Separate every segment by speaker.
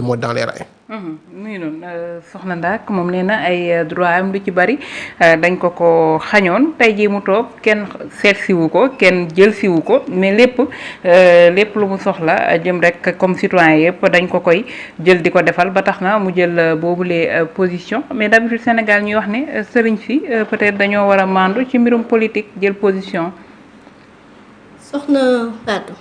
Speaker 1: moo dans les rails.
Speaker 2: muy noonu soxna Ndack moom nee na ay droit am lu ci bari dañ ko xañoon tey jii mu toog kenn seet siwu ko kenn jël siwu ko mais lépp lu mu soxla jëm rek comme citoyen yëpp dañ ko koy jël di ko defal ba tax na mu jël boobule position mais d'habitude Sénégal ñuy wax ne sëriñ si peut-être dañoo war a mandu ci mbirum politique jël position.
Speaker 3: soxna Fatou.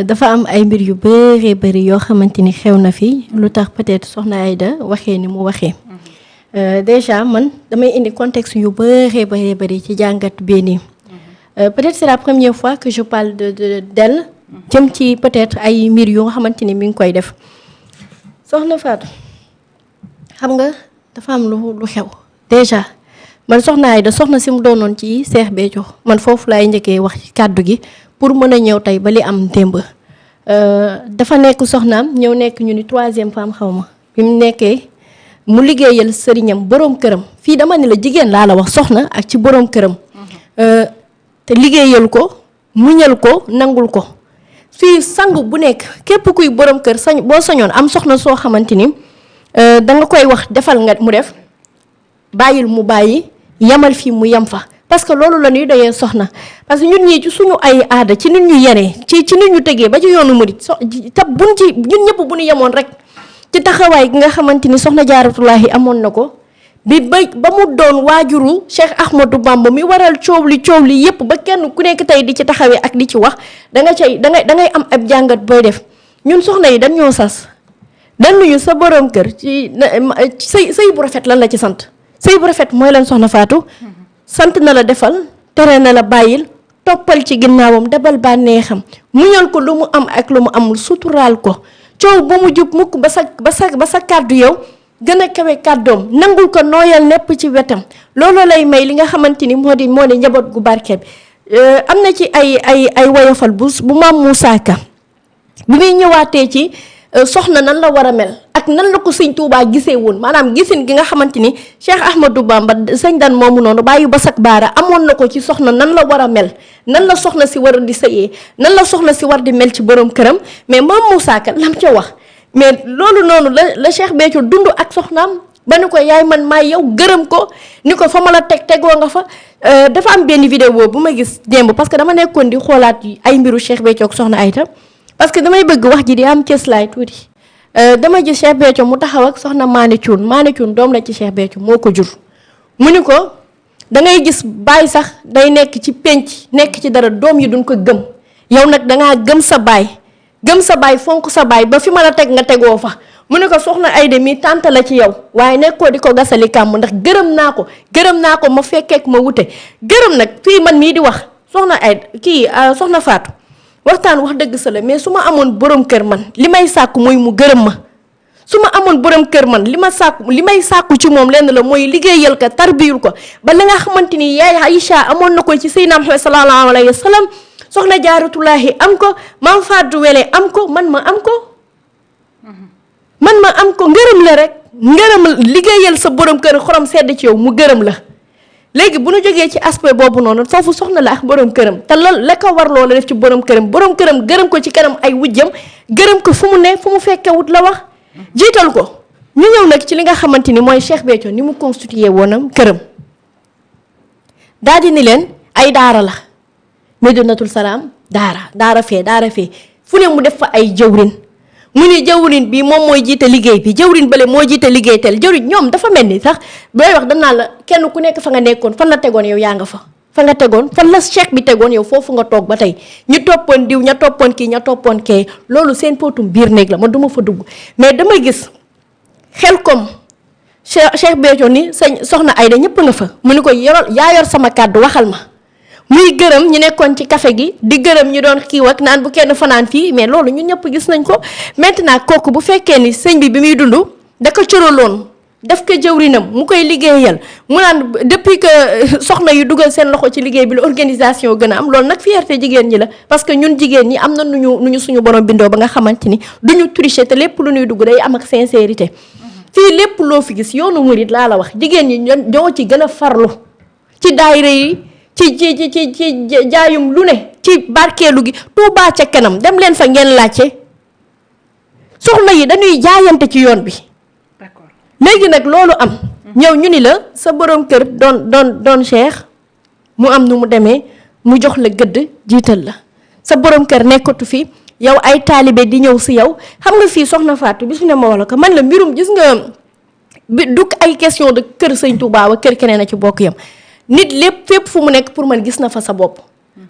Speaker 3: dafa am ay mbir yu bëri yoo xamante ni xew na fi lu tax peut-être soxna Aïda waxee ni mu waxee déjà man damay indi contexte yu bëri ci jàngat bii nii peut-être c'est la première fois que je parle d'elle jëm ci peut-être ay mbir yu nga xamante ni mi ngi koy def soxna Fatou xam nga dafa am lu xew déjà man soxna Aïda soxna si mu doonoon ci Cheikh Béthio man foofu laay njëkkee wax ci kàddu gi pour mën a ñëw tey ba li am démb dafa nekk soxnaam ñëw nekk ñu ni 3e femme xaw ma bi mu nekkee mu liggéeyal sëriñam boroom këram fii dama ne la jigéen laa la wax soxna ak ci boroom këram te liggéeyal ko muñal ko nangul ko fii sang bu nekk képp kuy boroom kër boo sañoon am soxna soo xamante ni danga koy wax defal nga mu def bàyyil mu bàyyi yamal fii mu yem fa parce que loolu la ñuy doyee soxna parce que ñun ñii ci suñu ay aada ci nit ñu yaree ci nit ñu tegee ba ci yoonu murit tab buñ ci ñun ñëpp bu ñu yemoon rek ci taxawaay gi nga xamante ni soxna Jaaratullaahi amoon na ko bi ba mu doon waajuru Cheikh Ahmadou Bamba mi waral coow li yëpp ba kenn ku nekk tey di ci taxawee ak di ci wax da ngay am ab jàngat booy def ñun soxna yi dañ ñoo sas dañuñu sa borom kër ci sëy bu rafet lan la ci sant sëy bu rafet mooy lan soxna Fatou. sant na la defal tere na la bàyyil toppal ci ginnaawam dabal bànneexam muñal ko lu mu am ak lu mu amul suturaal ko coow ba mu jub mukk ba sa kàddu yow gën a kawe kàddoom nangul ko nooyal nepp ci wetam looloo lay may li nga xamante ni moo di njaboot gu barke bi am na ci ay woyofal bu maam Moussa Ka bi muy ñëwaatee ci soxna nan la war a mel ak nan la ko sëñ Tuubaa gisee woon maanaam gisin gi nga xamante ni Cheikh Ahmadou Bamba sëñ Dan moomu noonu bàyyi basak baara amoon na ko ci soxna nan la war a mel nan la soxna si war a di sëyee nan la soxna si war di mel ci borom këram mais maam Moussa Ka lam ca wax mais loolu noonu la Cheikh Béthio dund ak soxnaam ba ni ko yaay man maay yow gërëm ko ni ko fa ma la tegoo nga fa dafa am benn vidéo bu ma gis démb parce que dama nekkoon di xoolaat ay mbiru Cheikh Béthio ak soxna Aïda parce que damay bëgg wax ji di am cëslaay tuuti dama gis Cheikh Béthio mu taxaw ak soxna Mané Thioune doom la ci Cheikh Béthio moo ko jur mu ni ko dangay gis baay sax day nekk ci penc nekk ci dara doom yi duñ ko gëm yow nag dangaa gëm sa baay fonk sa baay ba fi ma la teg nga tegoo fa mu ne ko soxna Aïda mi tànt la ci yow waaye nekkoo di ko gasali kàmm ndax gërëm naa ko ma fekkeek ma wute gërëm nag fii man mii di wax soxna Aïda soxna Fatou waxtaan wax dëgg sa la mais su ma amoon borom kër man li may sàkku mooy mu gërëm ma su ma amoon borom kër man li may sàkku ci moom lenn la mooy liggéeyal ko tarbiyul ko ba la nga xamante ni yaay Aïcha amoon na ko ci Seydina Muhammad sallallahu alayhi wa sallam soxna Jaaratullaahi am ko maam Fatou Wele am ko man ma am ko ngërëm la rek liggéeyal sa borom kër xorom sedd ci yow mu gërëm la léegi bu ñu jógee ci aspect boobu noonu foofu soxna la ak borom këram te la ko war loola def ci borom këram gërëm ko ci kanam ay wujjam gërëm ko fu mu fekkewut la wax jiital ko ñu ñëw nag ci li nga xamante ni mooy Cheikh Béthio ni mu constitué woonam këram daal di ni leen ay daara la Medinatul Salaam daara fee fu ne mu def fa ay jëwrin mu ni jëwrin bi moom mooy jiite liggéey bi jëwrin bale moo jiite liggéey tel jëwrin ñoom dafa mel ni sax booy wax danaa la kenn ku nekk fa nga nekkoon fan la tegoon yow yaa nga fa nga tegoon fan la cheikh bi tegoon yow foofu nga toog ba tey ñu toppoon diw ña toppoon kii ña toppoon kee loolu seen potum biir néeg la man duma fa dugg mais dama gis xel comme Cheikh Béthio ni soxna Aïda ñëpp nga fa mu ni ko yaa yor sama kàddu waxal ma muy gërëm ñu nekkoon ci café gi di gërëm ñu doon kiiw ak naan bu kenn fanaan fii mais loolu ñun ñëpp gis nañ ko maintenant kooku bu fekkee ni sëñ bi muy dund da ko cëraloon def ko jëwrinam mu koy liggéeyal mu naan depuis que soxna yu dugal seen loxo ci liggéey bi la organisation gën a am loolu nag fierté jigéen ñi la parce que ñun jigéen ñi am na nu ñu suñu borom bindoo ba nga xamante ni duñu tricher te lépp lu ñuy dugg day am ak sincérité fii lépp loo fi gis yoonu murit laa la wax jigéen ñi ñoo ci gën a farlu ci daayira yi ci jaayum lu ne ci barkeelu gi Touba ca kanam dem leen fa ngeen laajte soxna yi dañuy jaayante ci yoon bi.
Speaker 2: d'accord
Speaker 3: léegi nag loolu am. ñëw ñu ni la sa borom kër doon cheikh mu am nu mu demee mu jox la gëdd jiital la sa borom kër nekkatu fi yow ay taalibe di ñëw si yow xam nga fii soxna Fatou bis ne ma wala ko man la mbirum gis nga bi du ay question de kër sëñ Touba wa kër keneen a ci bokk yam nit lépp fépp fu mu nekk pour man gis na fa sa bopp.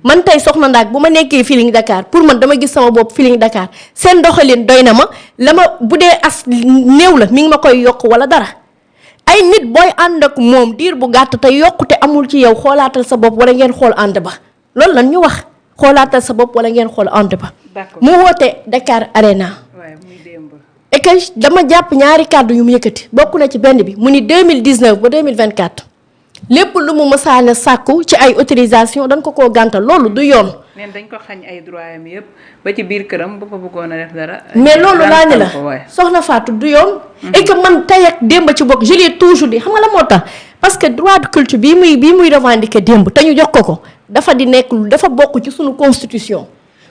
Speaker 3: man tey soxna Ndaak bu ma nekkee Feeling Dakar pour man dama gis sama bopp Feeling Dakar seen doxalin doy na ma la ma bu dee as néew la mi ngi ma koy yokk wala dara ay nit booy ànd ak moom diir bu gàtt te yokkute amul ci yow xoolaatal sa bopp wala ngeen xool ànd ba loolu lan ñu wax xoolaatal sa bopp wala ngeen xool ànd ba. mu woote Dakar Arena. et que dama jàpp ñaari kàddu yu mu yëkkati bokk na ci benn bi mu ni 2019 ba 2024 lépp lu mu mësaane sàkku ci ay autorisation dañ ko koo gàntal loolu du yoon.
Speaker 2: neen dañ ko xañ ay droit am yëpp ba ci biir këram bu ko bëggoon a def dara.
Speaker 3: mais loolu laa ni la soxna Fatou du yoon. et que man tey ak démb ci bokk je l'ai toujours dit xam nga la moo tax parce que droit de culte bii muy revendiquer démb te ñu jox ko dafa di nekk dafa bokk ci suñu constitution.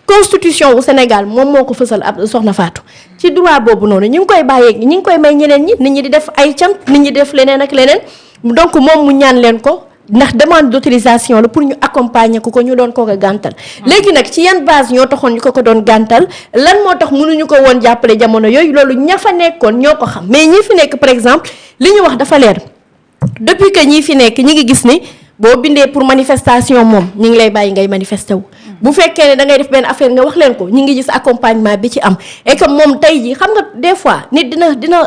Speaker 3: constitution wu Sénégal moom moo ko fësal ab soxna Fatou ci droit boobu noonu ñu ngi koy bàyyee ñu ngi koy may ñeneen ñi nit ñi di def ay cant nit ñi def leneen ak leneen donc moom mu ñaan leen ko ndax demande d'autorisation la pour ñu accompagner ko ñu doon ko gàntal. léegi nag ci yan base ñoo taxoon ñu ko doon gàntal lan moo tax mënuñu ko woon jàppale jamono yooyu loolu ña fa nekkoon ñoo ko xam mais ñi fi nekk par exemple li ñu wax dafa leer depuis que ñi fi nekk ñi ngi gis ni boo bindee pour manifestation moom ñi ngi lay bàyyi ngay manifester wu. bu fekkee ne da ngay def benn affaire nga wax leen ko ñi ngi gis accompagnement bi ci am et que moom tey jii xam nga des fois nit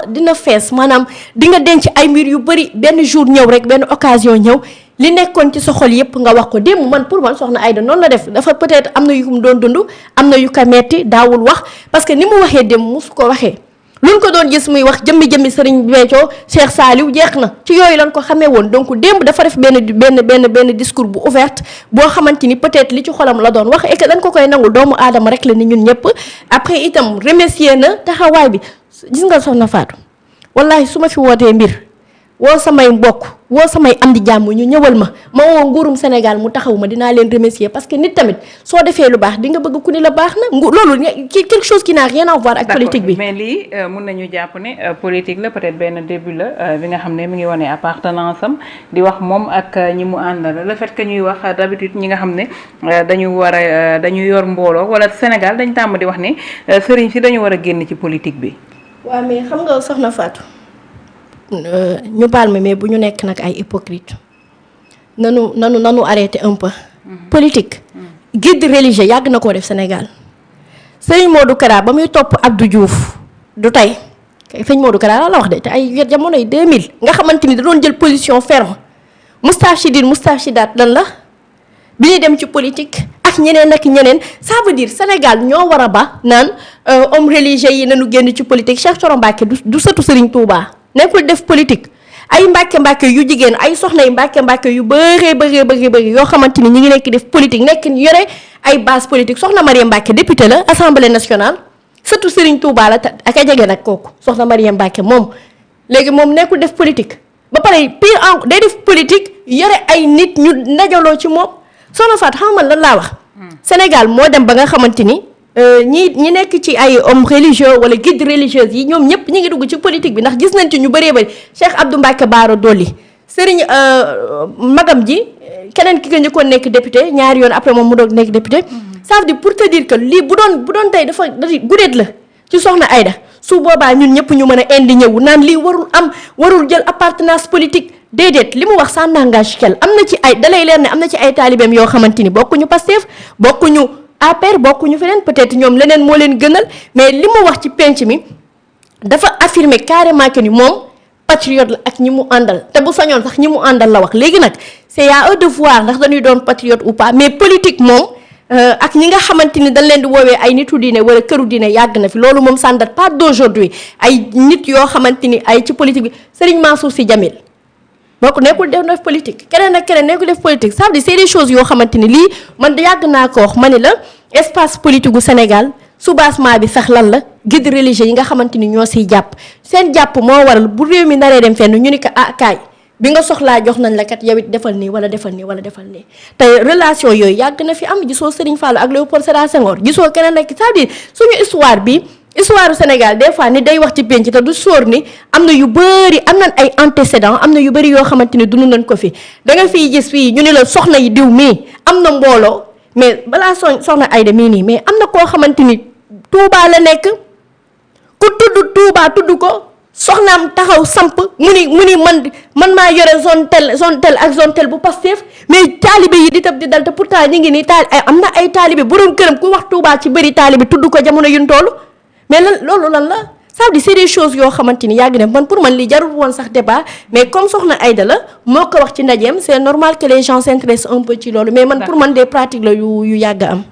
Speaker 3: dina fees maanaam di nga denc ay mbir yu bëri benn jour ñëw rek benn occasion ñëw li nekkoon ci sa xol yépp nga wax ko démb man pour man soxna Aïda noonu la def dafa peut-être am na yu mu doon dund am na yu ko metti daawul wax parce que ni mu waxee démb musu ko waxee luñ ko doon gis muy wax jëmmi Serigne Béthio Cheikh Saliou jeex na ci yooyu lañ ko xamee woon donc démb dafa def benn discours bu ouverte boo xamante ni peut-être li ci xolam la doon wax et que dañ ko koy nangul doomu aadama rek la ni ñun ñëpp après itam remercier na taxawaay bi gis nga soxna Fatou wallahi su ma fi wootee mbir woo samay mbokk woo samay am di jàmm ñu ñëwal ma woo nguurum Sénégal mu taxaw ma dinaa leen remercier parce que nit tamit soo defee lu baax di nga bëgg ku ni la baax na loolu quelque chose qui n'a rien à voir ak politique bi.
Speaker 2: mais lii mun nañu jàpp ne politique la peut-être benn début la bi nga xam ne mi ngi wane appartenance am di wax moom ak ñi mu àndal le fait que ñuy wax d'habitude ñi nga xam ne dañu yor mbooloo wala Sénégal dañ tàmm di wax ne sëriñ si dañu war a génn ci politique bi.
Speaker 3: waaw mais xam nga soxna Fatou. ñu baal ma mais bu ñu nekk nag ay hypocrite nanu arrêté un peu. politique. guide religieux yàgg na koo def Sénégal. sëñ Modou Kara ba muy topp Abdou Diouf du tey sëñ Modou Kara la wax de te ay jamonoy 2000 nga xamante ni da doon jël position ferme Moustaphidaat lan la bi ñuy dem ci politique ak ñeneen ak ñeneen ça veut dire Sénégal ñoo war a ba naan homme religieux yi nañu génn ci politique Cheikh Thioro Mbacké du sëtu Serigne Touba. nekkul def politique ay mbàkke yu jigéen ay soxna yu mbàkke yu bëri yoo xamante ni ñi ngi nekk def politique nekk yore ay base politique soxna Mariam Mbàkke député la assemblée nationale surtout Serigne Touba la ak a jege nag kooku soxna Mariam Mbàkke moom léegi moom nekkul def politique ba pare pire en day def politique yore ay nit ñu ndajaloo ci moom soxna Fatou xam man lan laa wax Sénégal moo dem ba nga xamante ni ñi nekk ci ay hommes religieux wala guide religieuse yi ñoom ñëpp ñi ngi dugg ci politique bi ndax gis nañ ci ñu bëree bëri Cheikh Abdou Mbacké Bara Dolly Serigne magam ji keneen ki nga njëkkoon nekk député ñaari yoon après moom mu doog nekk député ça veut dire pour te dire que lii bu doon tey dafa guddéet la ci soxna Aïda su boobaa ñun ñëpp ñu mën a indi ñëw naan lii warul jël appartenance politique déedéet li mu wax ça n'engage qu'elle am na ci ay dalay leer ne am na ci ay taalibeem yoo xamante ni bokkuñu Pastef bokkuñu APR bokkuñu feneen peut-être ñoom leneen moo leen gënal mais li mu wax ci penc mi dafa affirmer carrément que ni moom patriote la ak ñi mu àndal te bu sañoon sax ñi mu àndal la wax léegi nag c'est à eux de voir ndax dañuy doon patriote ou pas mais politique moom ak ñi nga xamante ni dañ leen di woowee ay nitu diine wala këru diine yàgg na fi loolu moom ça ne date pas d'aujourd'hui ay nit yoo xamante ni ay ci politique bi Serigne Mansour Sy Djamil boo ko nekkul def politique keneen ak keneen nekkul def politique ça veut dire c'est des choses yoo xamante ni lii man yàgg naa ko wax ma ni la espace politique gu Sénégal soubassement bi sax lan la guide religieux yi nga xamante ni ñoo siy jàpp seen jàpp moo waral bu réew mi naree dem fenn ñu ni ko kaay bi nga soxlaa jox nañ la kat yow it defal nii wala defal nii wala defal nii te relation yooyu yàgg na fi am gisoo Serigne Fallou ak Léopold Sédar Senghor gisoo keneen ak ça veut dire suñu histoire bi histoire Sénégal des fois ni day wax ci penc te du sóor ni am na yu bëri am nañ ay antécédents am na yu bëri yoo xamante ni dund nañ ko fi da nga fiy gis fii ñu ne la soxna yi diw mii am na mbooloo mais balaa soxna Aïda mii nii mais am na koo xamante ni Touba la nekk ku tudd Touba tudd ko soxnaam taxaw samp mu ni man maa yore zone tel ak zone tel bu Pastef mais taalibe yi di tab di dal te pourtant ñu ngi nii am na ay taalibe borom këram ku wax Touba ci bëri taalibe tudd ko jamono yuñ toll mais loolu lan la ça veut dire c'est des choses yoo xamante ni yàgg na man pour man li jarul woon sax débat mais comme soxna Aïda la moo ko wax ci ndajeem c'est normal que les gens s'intéressent un peu ci loolu mais man pour man des pratiques la yu yàgg am